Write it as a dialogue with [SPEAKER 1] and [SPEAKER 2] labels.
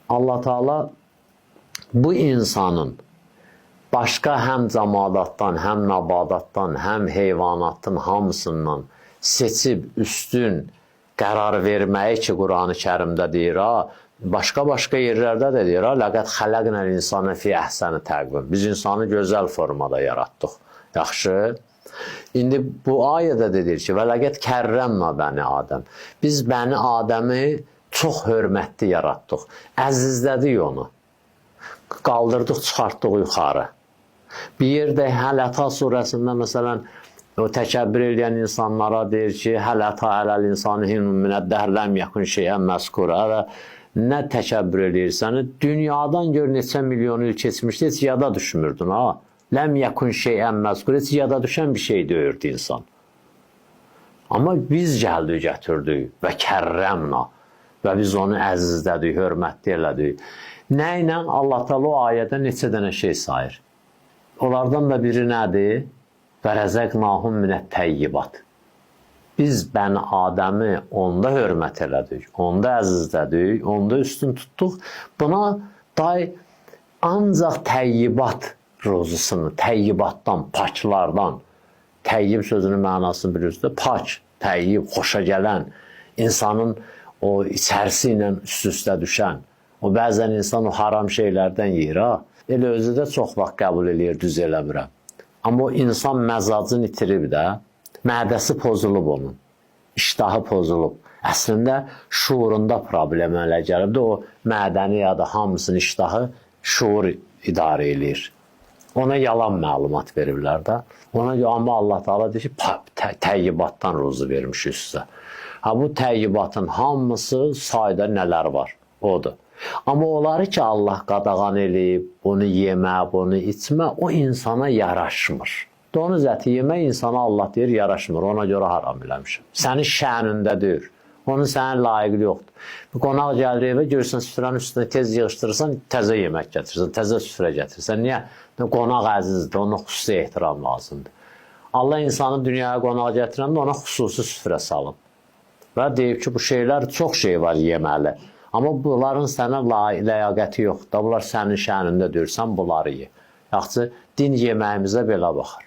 [SPEAKER 1] Allah Taala bu insanın başqa həm camadatdan, həm nabadatdan, həm heyvanatın hamısından seçib üstün qərar verməyi ki, Qurani-Kərimdə deyir, ha, başqa-başqa yerlərdə də deyir, ha, ləqəd xələqnəl insanə fi əhsəni təqvim. Biz insanı gözəl formada yaratdıq. Yaxşı? İndi bu ayədə də deyir ki, və ləqəd kərrəmna bəni Adəm. Biz bəni Adəmi çox hörmətli yaratdıq. Əzizlədik onu. Qaldırdıq, çıxartdıq yuxarı. Bir yerdə Həl Ata surəsində məsələn o təkəbbür edən insanlara deyir ki, həl ata ələl insanı hinun minəd-dəhr ləm yəkun şeyən məskura və nə təkəbbür eləyirsən? Dünyadan gör neçə milyon il keçmişdi, heç yada düşmürdün ha. Ləm yəkun şeyən məzkur, heç yada düşən bir şey deyirdi insan. Amma biz gəldik, gətirdik və kərrəmna və biz onu əzizlədik, hörmətli elədik. Nə ilə? Allah Teala o ayədə neçə dənə şey sayır. Onlardan da biri nədir? Və rəzəqnahum minət-təyyibat. Biz bəni Adəmi onda hörmət elədik, onda əzizlədik, onda üstün tutduq. Buna day ancaq təyyibat ruzusunu, təyyibatdan, paklardan, təyyib sözünün mənasını bilirsiniz də, pak, təyyib, xoşa gələn, insanın o içərisi ilə üst-üstə düşən, o bəzən insan o haram şeylərdən yeyir ha. Elə özü də çox vaxt qəbul eləyir, düz eləmirəm. Amma o insan məzacını itirib də, mədəsi pozulub onun, iştahı pozulub. Əslində şuurunda problem əmələ gəlib də o mədəni ya da hamısının iştahı şuur idarə eləyir. Ona yalan məlumat veriblər də. Ona görə amma Allah Taala deyir ki, təyyibatdan ruzu vermişik sizə. Ha bu təyyibatın hamısı sayda nələr var? Odur. Amma onları ki Allah qadağan eləyib, bunu yemə, bunu içmə, o insana yaraşmır. Donuz əti yemək insana Allah deyir yaraşmır, ona görə haram eləmişəm. Sənin şənində deyir. Onun sənin layiqi yoxdur. Bir qonaq gəlir evə, görürsən süfrənin üstünə tez yığışdırırsan, təzə yemək gətirirsən, təzə süfrə gətirirsən. Niyə? Qonaq əzizdir, ona xüsusi ehtiram lazımdır. Allah insanı dünyaya qonaq gətirəndə ona xüsusi süfrə salıb. Və deyib ki, bu şeylər çox şey var yeməli. Amma bunların sənə ləyaqəti yoxdur. Bunlar sənin şənində deyirsən, bunları ye. Yaxşı, din yeməyimizə belə baxır.